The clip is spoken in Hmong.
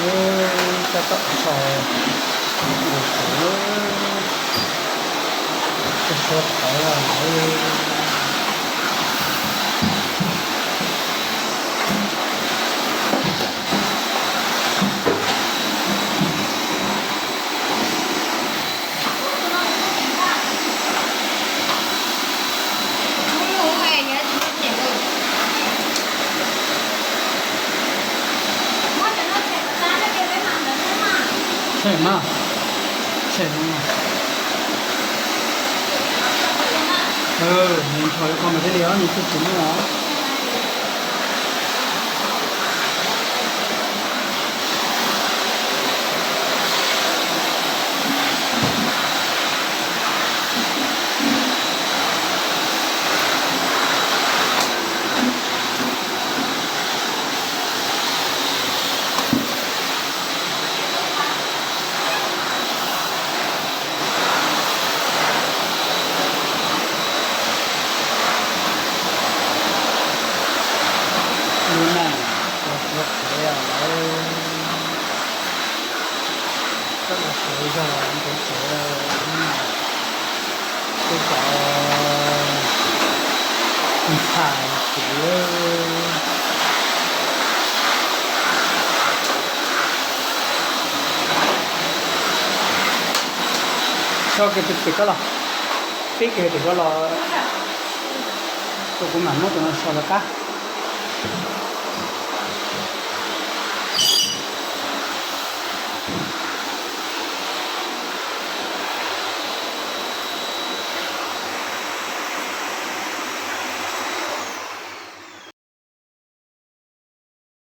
Tab tom so nqus kuv, tsis suav qhov lawm. Tshem mas, tshem no. Nws nrho li ko mas thiaj li os, nws twb tsis muaj. Lub neej ua suav qhev lawm, koj ua suav zog ntev tsev lawm, kuv cov ntxhais kuv. Tso kiag tus tim koj los, pib kiag tus koj los, kuv mam muab tus no so rov qab.